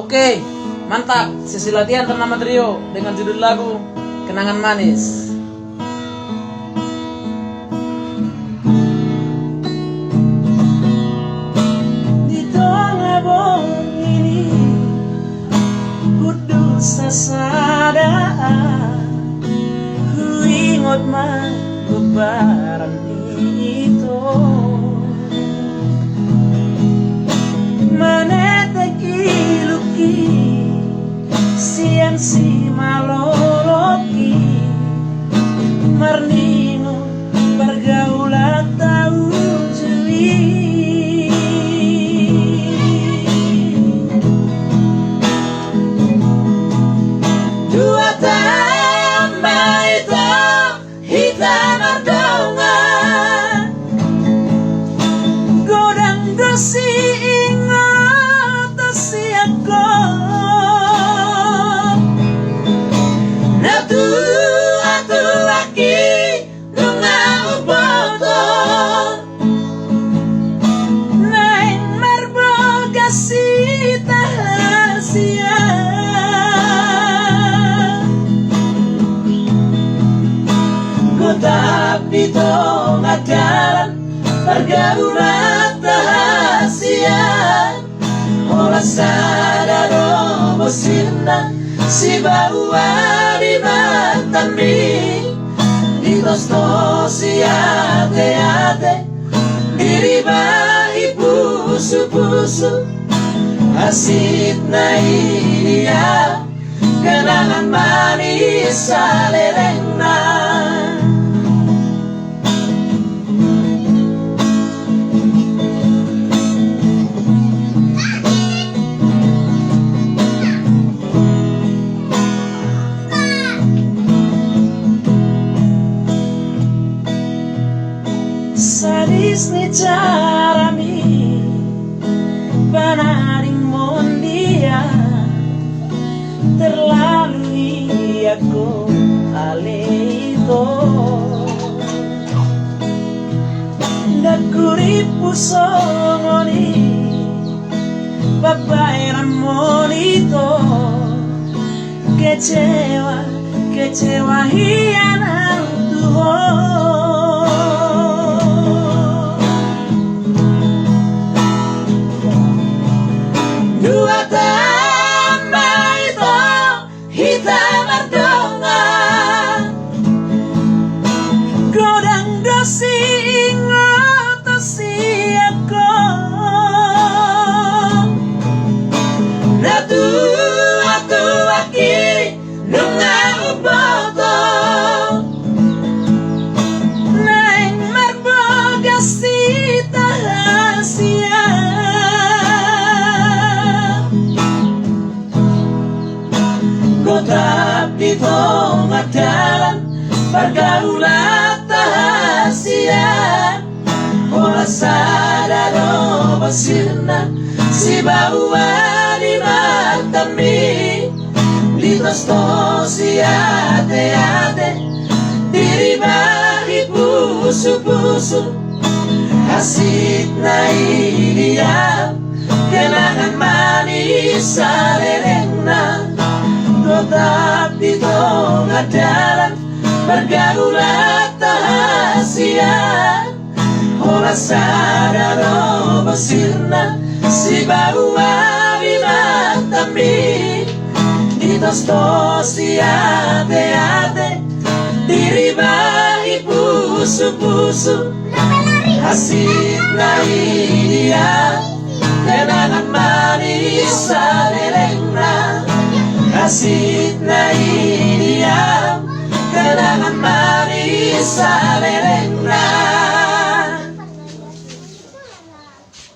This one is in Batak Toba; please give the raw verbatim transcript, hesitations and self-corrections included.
Oke, mantap. Sesi latihan ternama trio dengan judul lagu Kenangan Manis. Di tonga bongi ni, hudul sasada, huingot ma gomparan ni ito. Manetek iluk i sian simalolong i, marningot pargaulan ta uju i. Dua taon ma ito hita mardongan, godang do siingotan sian ho. Na tuatuak i nunga huboto, naeng marbogas hita hasian. Gotap di tonga dalan pargaulan ta hasian. Holan sada do bosirna, sibaoa di matami. Ditostos i ateate, diriba i pusupusu. Hansit na i dia, kenangan manis salelengna. Sadis ni jarami, panadingmon dia, terlalu i anggo ale ito. Ndang hurippu songon i pambahenanmon ito. Kecewa, kecewa hian au tu ho. Dua taon ma ito hita mardongan, godang do siingotan sian ho. Na tuatuak i nunga huboto, naeng marbogas hita hasian. Gotap di tonga dalan pargaulan ta hasian. Holan sada do bosirna, sibaoa di matami. Ditostos i ateate, diriba i pusupusu. Hansit na i dia, kenangan manis salelengna. Gotap di tonga dalan pargaulan ta hasian. Holan sada do bosirna, sibaoa di matami. Ditostos i ateate, diriba i pusupusu. Hansit na i dia, kena